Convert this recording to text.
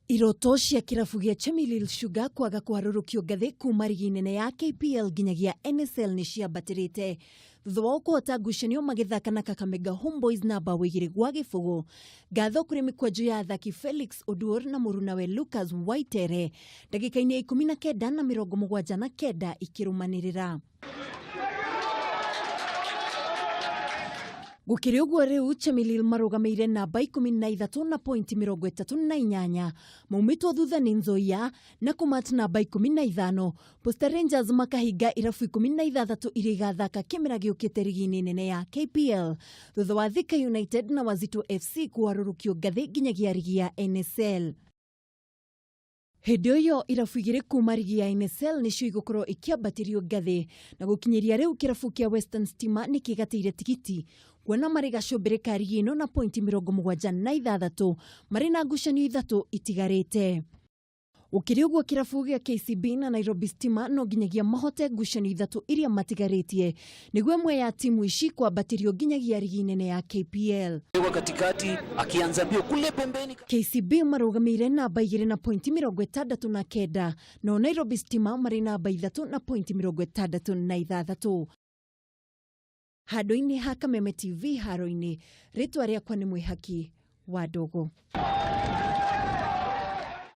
Iroto cia kĩrabu gĩa Chemelil Sugar kwaga kũharũrũkio ngathĩ kuma rigi nene ya KPL nginyagia NSL nĩ ciambatĩrĩte thutha wao kũhota ngucanio magĩthaka na Kakamega Homeboyz na mbaũ 2-0. Ngatho kũrĩ mĩkwanjo ya athaki Felix Oduor na mũrunawe Lucas Waitere ndagĩka-inĩ ya 19 na 79 ikĩrũmanĩrĩra. Gũkĩrĩ ũguo rĩu Chemelil marũgamĩire namba 13 na pointi 38, maumĩtwo thutha nĩ Nzoia na Kumat namba 15, Posta Rangers makahinga irabu 16 iria igathaka kĩmera gĩũkĩte rigi-inĩ nene ya KPL thutha wa Thika United na Wazito FC kũharũrũkio ngathĩ nginyagia rigi ya NSL. Hĩndĩ o ĩyo irabu igĩrĩ kuma rigi ya NSL nĩcio igũkorwo ikĩambatĩrio ngathĩ na gũkinyĩria rĩu kĩrabu kĩa Western Stima nĩ kĩgatĩire tigiti kuona marĩ gacũmbĩrĩ ka rigi ĩno na pointi 76 marĩ na ngucanio ithatũ itigarĩte. Gũkĩrĩ ũguo kĩrabu gĩa KCB na Nairobi Stima no nginyagia mahote ngucanio ithatũ iria matigarĩtie nĩguo ĩmwe ya timu ici kwambatĩrio nginyagia rigi nene ya KPL. Kwa katikati akianza mbio kule pembeni. KCB marũgamĩire namba igĩrĩ na pointi 69, no Nairobi Stima marĩ namba ithatũ na pointi 66. Handũ-inĩ ha Kameme TV haro-inĩ, rĩtwa rĩakwa nĩ Mwĩhaki wa Ndogo.